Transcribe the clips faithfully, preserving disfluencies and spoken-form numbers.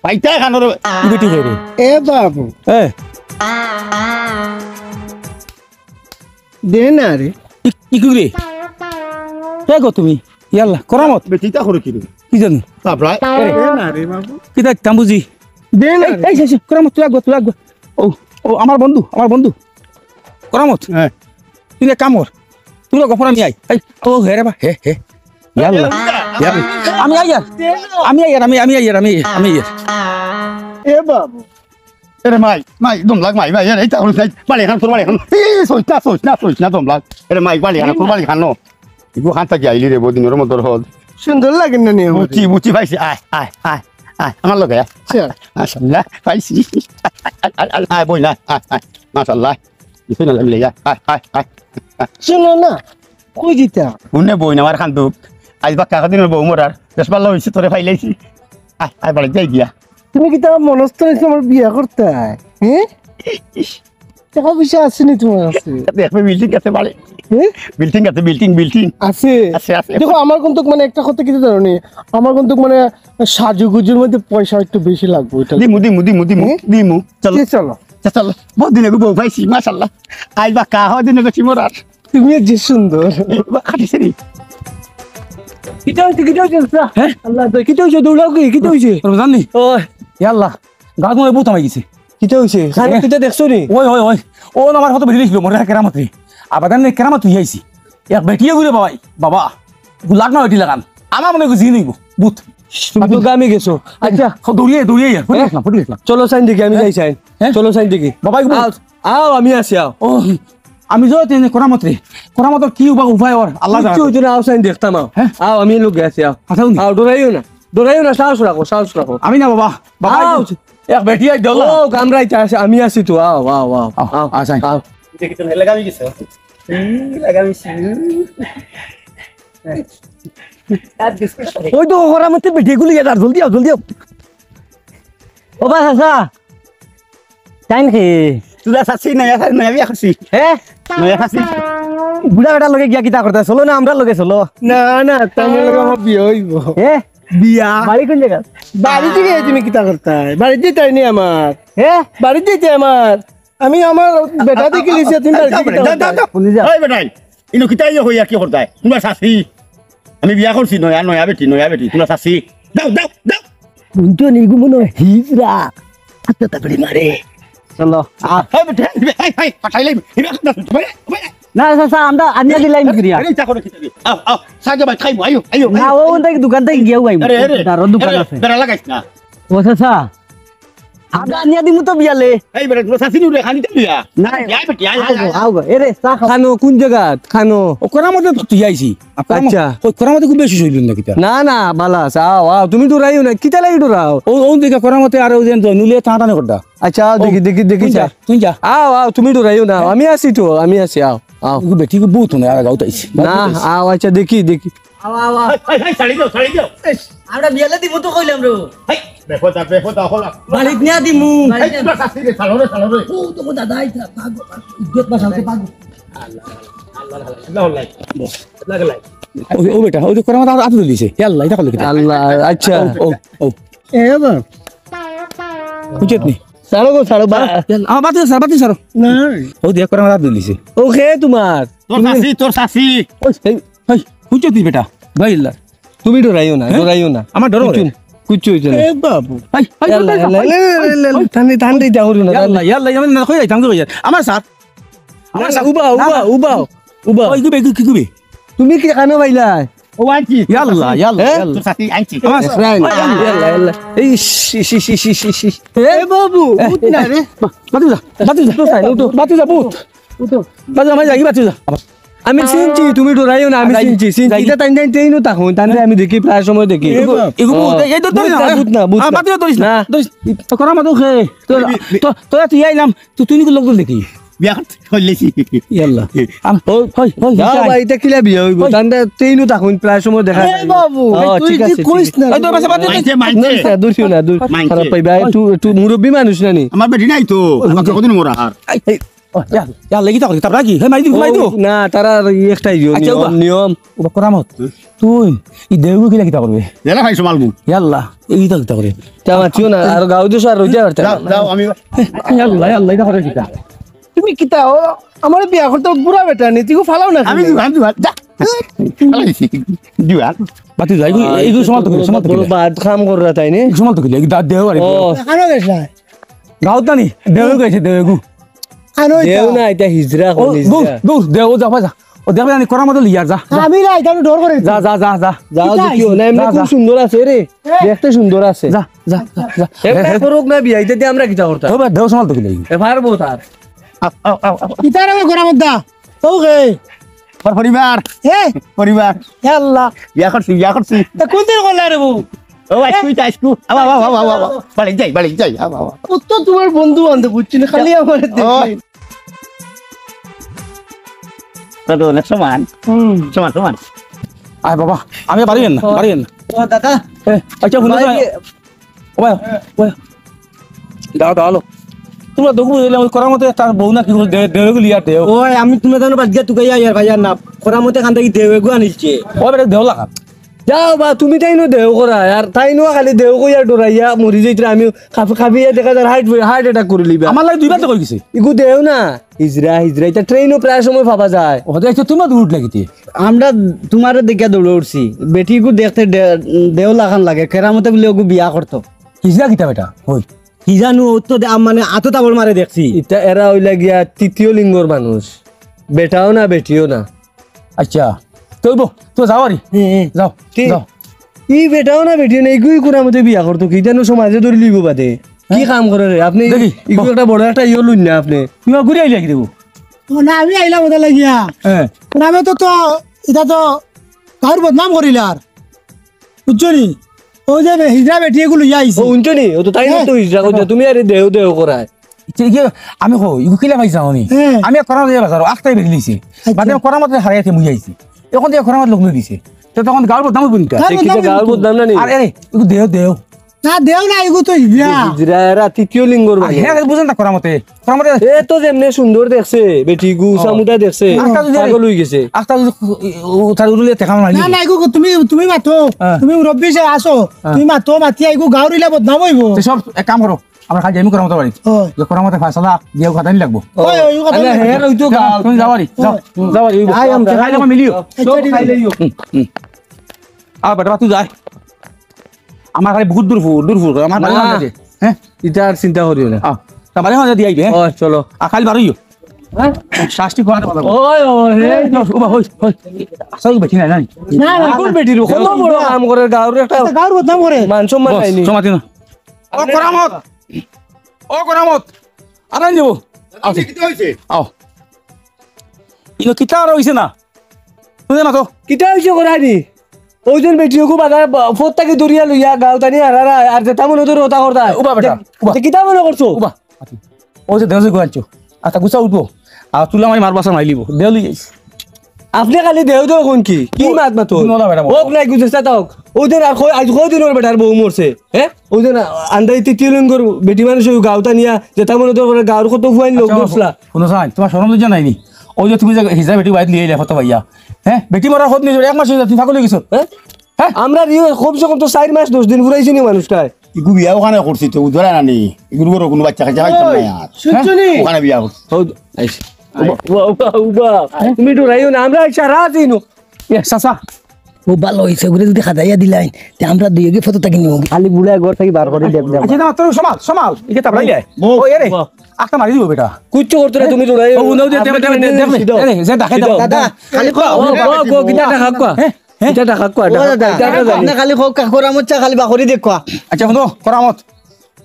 আইতা খানোর। ই বেটি কই রে? এ বাবু। এ। দে না রে। ই, ই কই রে? কে গো তুমি? ইয়াল্লা, করামত। বেটিটা করে কি রে? কি জানি? তাবলা। এ, দে না রে বাবু। কিতা কাম বুঝি? দে না এই, রে। এই, এই, এই, করামত, তুই আগুয়া, তুই আগুয়া। ও, ও, আমার বন্ধু, আমার বন্ধু। করামত। হ্যাঁ। তুই এক কাম কর। তুই গফর আমি আই। এই, ও, হে রে বা, হে, হে। ইয়াল্লা, ইয়াল্লা। আমি আইয়ার। আমি আইয়ার, আমি, আমি আইয়ার, আমি, আমি আইয়ার। এ বাবু। এরে মাই, মাই, দম লাগ, মাই, মাই, এরে, এইটা হলো, এই, বাড়ি খান, তোর বাড়ি খান। এই, সইস না, সইস না, সইস না, দম লাগ। এরে মাই, বাড়ি খান, তোর বাড়ি খান, ন। ইগু খান থাকি আইলি রে, বদিনর মতো হদ। সুন্দর লাগে না নি আমার? বুঝছি, বুঝছি, পাইছি। আয়, আয়, আয়, আয়, আমার লগে আয়। চল। মাশাআল্লাহ, পাইছি। আয়, আয়, আয়, আয়, বই না, আয়, আয়, মাশাআল্লাহ। কিছু না লাগলে, আয়, আয়, আয়, আয়। শুনো না, কই দিতা? হুনে বই না, আমার খান্দুক। আজ বাক্কা কদিন বউ মরার। বেশ ভালো হইছে, তোরে পাইলাইছি। আয়, আয়, বাড়ি যাই গিয়া। তুমি কিতা মনস্থ হইছো আমার বিয়া করতায়? হ্যাঁ? টাকা পয়সা আছে নি তোমার কাছে? দেখবে বিল্ডিং আছে বাড়ি। হ্যাঁ? বিল্ডিং আছে, বিল্ডিং, বিল্ডিং। আছে? আছে, আছে। দেখো, আমার কিন্তু মানে একটা কথা কিতা জানো নি? আমার কিন্তু মানে সাজুগুজুর মধ্যে পয়সা একটু বেশি লাগবে, ওইটা। দিমু, দিমু, দিমু, দিমু, হ্যাঁ? দিমু। চলো। জি, চলো। চলো, চলো। বহুত দিন আগে বউ পাইছি, মাশাআল্লাহ। আজ বাক্কা কদিন আগে চিমরার। তুমি যে সুন্দর। বা খাটি সেরি। কিতা হইছে, কিতা হইছে, চাচা? হ্যাঁ? আল্লাহ, তো কিতা হইছে, দৌড়াও কি? কিতা হইছে? রমজান নি? ওই। ইয়া আল্লাহ, গাছ মনে ভূত হামাই গেছে। কিতা হইছে? খানো হ্যাঁ। কিতা দেখছো নি? ওই, ওই, ওই। ও আমার কত বেটি দিছিল, মরে কেরামত রে। আবাদান নে কেরামত তুই আইছি। এক বেটিয়ে ঘুরে বাবাই, বাবা। লাগ না বেটি লাগান। আমার মনে হয় জিন হইব, ভূত। তুমি তো গামে গেছো। আচ্ছা। দৌড়িয়ে, দৌড়িয়ে, ফটি হ্যাঁ? গেছিলাম, ফটি গেছিলাম। চলো সাইন দেখি, আমি হ্যাঁ? যাই সাইন। হ্যাঁ? চলো সাইন দেখি। বাবাই গো। আও, আও, আমি আছি, আও। ও, আমি যাই তেনে করামত রে। করামত কি উবা-, উপায় ওর? আল্লাহ জানে। কিচ্ছু হইতো না, আও সাইন দেখতাম, আও। হ্যাঁ? আও, আমি লোক গেছি, আও। আচ্ছা, উনি। আও, ডরাইও না। ডরাইও না, সাহস রাখো, সাহস রাখো। আমি না বাবা, বাবা আও। আইছে। এক বেটি আই দেওলা। ও, কামড়াইতে আছে, আমি আছি তো, আও, আও, আও, আও, আও, আচ্ছা। আও। দেখি তো লাগামি গেছে। এই লাগামি ছিল। ওই তো করামতে বেটি গুলি গেল, জলদি আও, জলদি আও। ও বা চাচা, তাইন কে? তোরা চাচি নয়া, নয়া বিয়া করছি। হে? নয়া চাচি। বুড়া বেটার লগে গিয়া কিতা করতে? চলো না, আমরার লগে চলো। না, না, তার লগে আমার বিয়া হইব। হে? বিয়া। বাড়ি কোন জায়গা? বাড়ি থেকে তুমি কিতা করতায়? বাড়িত যাইতায় নি আমার। হে? বাড়িত যাইতায় আমার। আমি আমার বেটা দেখিলিছি, তুমি বাড়িত যাইতায়। যাও, যাও, যাও। এই বেটাই, ইনো কিতা ইয়ে হইয়া কি করতায়? তোমরা চাচি। আমি বিয়া করছি নয়া, নয়া বেটি, নয়া বেটি। তোমরা চাচি। যাও, যাও, যাও। বুঝছো নি, গো মনে হয় হিজড়া। আচ্ছা, তারপরে মারে। চলো, আ। এই বেটা, এই, এই, এই, পাঠাইলাই, এই বেটা, এই বেটা। না, চাচা, আমরা আনিয়া দিলাই ফিরিয়া। আরে, চা করে খেতে দে। আও, আও, সাজে ভাই, খাইবো, আইও, আইও, না, আইও। ও ওন থাকি দোকান থাকি গিয়াও আইবো। আরে, আরে, তার দোকান আরে, আছে। বেড়া লাগাইস না। ও চাচা, আমরা আনিয়া দিমু তো বিয়ালে। এই বেটা, তোর চাচি নুরে খানি দিবি ইয়া? না, আয় বেটি, আয়, আয়, আয়। আও গো, এরে, চা খাও। খানো, কোন জায়গাত? খানো। ও করামতে তো তুই আইছি। আচ্ছা। ওই করামতে খুব বেশি শৈল না কিতা? না, না, বালা আছে। আও, আও, তুমি ডরাইও না। কিতা লাগি ডরাও? ও, ও দেখা করামতে আর ওই যে নুলে টানাটানি করতা। আচ্ছা, আও, ও, দেখি, দেখি, দেখি, তুই যা, চা। তুই যা। আও, আও, তুমি ডরাইও না। হ্যাঁ? আমি আছি তো, আমি আছি, আও, আও। ওগু বেটি গো বহুত না, আর গাউত আইছি। না, আও, আচ্ছা, দেখি, দেখি। আও, আও, আও। এই, এই, এই, ছাড়ি দাও, ছাড়ি দাও। ইস, আমরা বিয়ালে দিব তো কইলাম রে। এই, বেপদা, বেপদা, হলা। বাড়িত নিয়া দিমু। এই, তোরা শাস্তি দে, ছাড়ো রে, ছাড়ো রে। ও, তো দাদা, এই তো, পাগল, পাগল। ইজ্জত বাঁচাও তো, পাগল। আল্লাহ, আল্লাহ, আল্লাহ, আল্লাহ, আল্লাহ, আল্লাহ। ও, ও বেটা, ওই তো করামত আত দিছে। ইয়া আল্লাহ, এটা করলো কিতা? আল্লাহ, আচ্ছা। ও, ও, ও। এ বাবা। বুঝছত নি? ছাড়ো গো, ছাড়ো, বা- ইয়াল্লা, আমার বাতি ছাড়ো, বাতি ছাড়ো। না। ও দিয়া করামত আত দিছে। ও খে তোমার? তোর তুমি চাচি, তোর চাচি। ওই, এই, এই, বুঝছত নি বেটা? ভাই আল্লাহ। তুমি ডরাইও না, হ্যাঁ? ডরাইও না। আমার ডর কিচ্ছু, করে। কিচ্ছু হইছে না। এ বাবু। এই, এই, ইয়াল্লা, এই, ইয়াল্লা, এই, ইয়াল্লা, এই, ইয়াল্লা, এই, ইয়াল্লা, ঠান্ডা, ঠান্ডা এটা করো না, ইয়াল্লা, ঠান্ডা। ইয়াল্লা, ইয়াল্লা, আমি না কই যাইতাম, কই যাই। আমার সাথ। আমার না, সাথ। উবা, উবা, হ্যাঁ? উবা, উবা। ওই, কিবে, কি, কিবে? তুমি কি কানো পাইলা? ও আনছি। ইয়াল্লা, ইয়াল্লা, হ্যাঁ? ইয়াল্লা। তোর সাথে আনছি। আমার সাথে। এফরাইন। ইয়াল্লা, ইয়াল্লা। ইস, ইস, ইস। এ বাবু, এ, উঠ না রে। বাতি যা, বাতি যা, উঠো, বাতি যা, ভূত। উঠো। বাতি যা, আমি যাই, বাতি যা। আমি চিনছি, তুমি ডরাইও না, আমি যাই, চিনছি, চিনছি। যাই। এটা টাইম টাইম ট্রেনও তখন, তাহলে আমি দেখি, প্রায় সময় দেখি। এ বাবু। এগু ভূত, ও। এই তো ধরিস না। ভূত না, ভূত না, ভূত না। বাতি যা, ধরিস না। হ্যাঁ। ধরিস। তো করা মাতো খে। তো, তো, তো তুই আইলাম। তো তুই নিকু লোক দেখি। বিয়া করতে কইলেছি। ইয়াল্লা। আম, হই, হই, হই, যাও যাই। ভাই, এটা কিলা বিয়া হইব? হই। তান্ডা তেইনও তখন প্রায় সময় দেখা এ যায়। বাবু, ও, তুই ঠিক যে আছে, ঠিক কইস আছে। না। এই তো, বাসা বাদ দে। মানছে, মানছে। না, স্যার, দূর ছিল না, দূর। মানছে। খারাপ পাইবা। একটু, একটু মুরব্বী মানুষ না নি? আমার বেটি নাই তো। ওই, আমার ওই। কতদিন মরা আর? এই, এই, ও, ইয়া, ইয়া, লাগি থাকো, তারপরে কি? হে, মারি দিও, মারি দিও। ও, না, তারা আর একটাই ইয়ে, আচ্ছা, নিয়ম, ওবা। নিয়ম। ওবা, করামত। তুই, ই দেওগু কিলা কিতা করবে? জেলা ভাই সমালবু। ইয়াল্লা, এই কিতা কিতা করে? তা মাতিও না, আর গাঁও দেশো আর রইতে পারতে যাও, না। যাও, আমি ইয়াল্লা, ইয়াল্লা, এটা করে কিতা? তুমি কিতা ও? আমার বিয়া করতে বুড়া বেটা নি, তুই ফালাও না আমি কেনে? দুহান, দুহান, যা। দুহান। বাতি যাই, এই, এই সমাল তো কিলা, সমাল তো বড় কিলা। বাদ কাম কররা তাই নি? সমাল তো কিলা, এই দাঁত দেও আরে। ও। এখানো গেছ না। গাঁওত নানি, দেওগু আইছে, দেওগু। আনো দেও এটা। না, এটা হিজরা ও, কইলিস দূর, না। দূর, দেও, যা, যা। ও দেখবে জানি করামতে লিয়ার, যা, যা। আমি না, এটা আমি ডর করে। যা, যা, যা, যা। যাও, কিতা দেখিও না, এমনি যা, খুব যা। সুন্দর আছে রে। হ্যাঁ। দেখতে সুন্দর আছে। যা, যা, যা, যা। এ, এ, এ। করুক না বিয়া, এটা দিয়ে আমরা কিতা করতাম? ও ভাই, দেও সমাল তো কিলা। এ, পারবো তার। আও, আও, আও, আও। ইতার আমি করামত দা। ও গে। আমার পরিবার। এ? পরিবার। এ আল্লাহ। বিয়া করছি, বিয়া করছি। তা কোন দিন করলা রে বউ? ও, আইসু, আইসু, আইসু। আও, আও, আও, আও, আও, আও। বাড়ি যাই, বাড়ি যাই, আও, আও, আও। ও তো তোমার বন্ধু বান্ধব, বুঝছি না, খালি আমার ও। দেখি। তা তো অনেক সমান। হুম। সমান, সমান। আয় বাবা, আমি পারি না, ও। পারি না। ও দাদা। এ, আচ্ছা, হুনো ভাই, না। এ- ও ভাই, ও ভাই। দাও, দাও, আলো। তোমরা দেখো, বুঝলে, ওই করামতে তার বউ না কি করে দে-, দেওগু লিয়ার দেও। ওই, আমি তোমরা জানো, বাদ গিয়া তুকাইয়া ইয়ার ভাই আর না। করামতে খান থাকি দেওগু আনিছে। ও বেটা, দেও লাগা। যাও বা, তুমি তাইনও দেও করা, আর তাইনও খালি দেও কইয়া ডরাইয়া মরি যাইতরা, আমি খাপ-, খাপিয়া দেখা যার heart, heart attack করি লিবা। আমার লাগে দুইবার তো কই গেছে। ইগু দেও না, হিজরা, হিজরা, এটা ট্রেনও প্রায় সময় পাবা যায়। ও, দেখছো, তোমার রুট লাগিতে। আমরা তোমারে দেখিয়া দৌড়ে উঠছি, বেটিগু দেখতে দে-, দেও লাখান লাগে, কেরামতে বলে ওগু বিয়া করতো। হিজরা কিতা বেটা? ওই। কি জানো, ও তো দে-, আম-, মানে, আতো তাবড় মারে দেখছি। ইতা এরা অইলা গিয়া তৃতীয় লিঙ্গর মানুষ, বেটাও না, বেটিও না। আচ্ছা, তো অইবো, তো যাও আরি। হ্যাঁ, হ্যাঁ। যাও, ঠিক। যাও। ই বেটাও না বেটিও না, ইগুই কুরামতে বিয়া করতো, কি জানো সমাজে ধরি লিবো বাদে। কি হ্যাঁ? কাম করে রে? আপনি দেখি, ইগু বল। একটা বড় একটা ইয়ে লইন না আপনি। তুই ঘুরে আইলে কি দেবো? ও না, আমি আইলাম ওটা লাগিয়া। হ্যাঁ। নামে তো, তো, এটা তো গাঁওর বদনাম করিলার। বুঝছো নি? ও যে বে-, হিজরা বেটি এগুলো ইয়া আইছে। ও, হুনছো নি? ও তো তাই না হ্যাঁ। তো হিজরা করছে, তুমি আরে দেও দেও করায়। ইতে ইয়ে, আমি কই, ইগু কিলা পাইছা উনি? হ্যাঁ। আমি এক করামত বাজারো, আখতাই বেরিলিছি। আচ্ছা। বাদে করামত হারাইতে মুই আইছি। এখন দিয়ে করামত লোক লই দিছে। তো তখন গাঁওর বদনাম হইব নি? গাঁওর বদনাম হইব। গাঁওর বদনাম না নি? আর এরে, ইগু দেও, দেও। না, দেও না, ইগু তো হিজরা। হিজরা, এরা তৃতীয় লিঙ্গর আ, মানুষ। হে, বুঝেন না করামতে। করামতে এ তো যেমনে সুন্দর দেখছে, বেটি গু ও। চামুটা দেখছে, আখতা যদি পাগল হই গেছে। আখতা যদি উ-, উ-, তার উরুলে টেকা মারি না, দিবে। না, ইগু তুমি, তুমি মাতো। হ্যাঁ। তুমি মুরব্বি সে আসো। হ্যাঁ। তুমি মাতো, মাতিয়া ইগু গাঁওর ইলা বদনাম হইব। তো সব এক কাম করো, আমরা খালি যাইমু করামতে বাড়ি। ও। যে করামতে ফয়সালা দিয়া কথা নি লাগবো। ওই, ওই কথা আরে, নি লাগবো। হে, ওই তো যাও, গাঁও। তুমি যাও বাড়ি, যাও, ও। যাও বাড়ি, ওই আই, আমি খাই খাই লইও। আচ্ছা, ঠিক আছে। হুম, হুম। আর বেটা, তুই যায়। আমার খালি বহুত দূর ফুর, দূর ফুর, আমার বাড়ি না। হয়ে যাচ্ছে। হ্যাঁ? ইটা আর চিন্তা করিও না। আহ, তা বাড়ি হয়ে দিয়ে আইবে, হ্যাঁ? ও, চলো। আর খালি বাড়িও। হ্যাঁ? শাস্তি করাতে পারবো। ওই, ওই, হে। এই, দোষ, উবা, হই, হই। আসলে বেটি নাই, নাই। না, না, কোন না। বেটির? কত বড় কাম করে, গাঁওর একটা আচ্ছা, গাঁওর বদনাম করে। মান সম্মান বস, নাই নি। সমাধি না। ও করামত। ও করামত। আর আন যাবো। আচ্ছা, কিতা হইছে? আও। ইনো কিতা আর হইছে না? শুনে না তো। কিতা হইছে করানি? ওই জন বেটি ওগু বাজার ব-, ফোর থাকি দরিয়া লইয়া গাঁও তানি আর, আর, আর যেতা মনে তোর ওতা করতা। উবা বেটা, যে, উবা। যে কিতা মনে করছো? উবা। ও যে দেওয়া যে গুয়াঞ্চো। আচ্ছা, গুছা উঠবো। আর তুলা মাই মার বাসা মাইলিব। দেও লই যাইস। আপনি খালি দেও দেও কোন কি? কি ও, মাত মাতো? নোলা বেটা বলো। হোক নাই গুজে সাথে হোক। ওই দিন আর কই, আজ কই দিন ওর বেটার বউ মরছে? হ্যাঁ? ওই দিন আন্দাই তৃতীয় লিঙ্গর বেটি মানুষ ওই গাঁওতা নিয়া যেতা মনে তোর গাঁওর কত ফুয়াইন লোক আচ্ছা, বসলা। শুনো সাইন, তোমার শরম লজ্জা নাই নি? ওই যে তুমি যে হিজরা বেটি বাইত লিয়ে এলে কত ভাইয়া। হ্যাঁ? বেটি মরার কত নিয়ে এক মাস হয়ে যায়, তুমি পাগল হয়ে গেছো। হ্যাঁ? হ্যাঁ? আমরা রিও কমসে কম তো চার মাস দশ দিন ফুরাইছি নি মানুষটায়। ইগু বিয়া ওখানে করছি তো, উদ্ধারা নানি। ইগুর ঘরো কোনো বাচ্চা কাচ্চা পাইতাম না আর। শুনছো নি? ওখানে বিয়া করছি। ও, আইস। উবা, উবা, উবা, উবা। তুমি ডরাইও না, আমরা সারা আছি নু। এ, চাচা। ও ভালো হইছে, ওগুলো যদি খাদাইয়া দিলাইন, তে আমরা দুইও গিয়ে ফটো তাকি নিব। খালি বুড়া ঘর থাকি বার করে দেখ, দেখ। আচ্ছা, না, তোর সমাল, সমাল। ইকে তাবড়াই যায়। বউ। ও, এ রে। বউ। আখতা মারি দিব বেটা। কুচ্ছু করতো না, তুমি ডরাইও ও, না। উনাও দে, আপনি দে, দে, ডরাইও দে, না, দে, সিধা। এ রে, যে ডাকে সিধা। দাও, দাদা, দাও। খালি কও, কও, কও, কও, কিতা ডাকা কও। হ্যাঁ? হ্যাঁ? ইটা ডাকা কোয়া, ও ডাকা দাদা, কোয়া, ইটা আমরা জানি। আপনি খালি কও, কা-, করামত চা খালি বাকরি দেখ কোয়া। আচ্ছা, হুনো, করামত।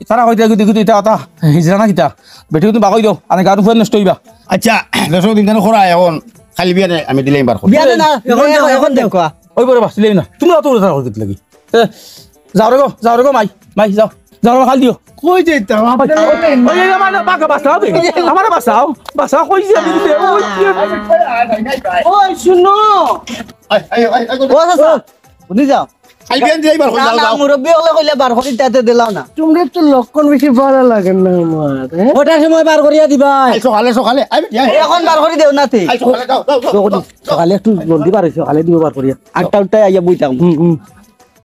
তারা কইতে, কইতে, কইতে, ইটা, ইটা, হিজরা না কিতা? বেটি কিন্তু বাগই দাও, আনে গাঁওর ফুয়াইন নষ্ট হইবা। আচ্ছা, দশ দিন কেন করা এখন? খালি বিয়ানে আমি দিলাম বার করি। বিয়ানে না, এখন, এখন, এখন দেখ কোয়া। ওই বড় বাস, দিলাম না। তুমি অত বড় তারা কইতে লাগি। এ, যাও রে গো, যাও রে গো, মাই, মাই, যাও। যাও রে, খালি দিও। কই যাইতাম? ওই, ওই, ওই, আমার বাঁচা, বাঁচাও রে। আমার বাঁচাও, বাঁচাও, কই যাবি রে? ওই, ওই, ওই, শুনো। আয়, আয়, আয়, আয়, ও চাচা, শুনি যাও। আই বিয়ান দিলাই বার করি না, যাও, না, যাও। মুরব্বি অকলে কইলে বার করি তাতে দিলাও না। তোমরা তো লক্ষণ বেশি ভালা লাগে না আমার, হ্যাঁ? ওটার সময় বার করিয়া দিবায়। আই সকালে, সকালে, আই বিয়ান। এখন বার করি দেও না তে। আই সকালে, যাও, যাও, যাও, যাও। সকালে একটু জলদি বার অইছে, সকালে দিব বার করিয়া। আটটা উঠটায় আইয়া বই থাকবো। হুম, হুম।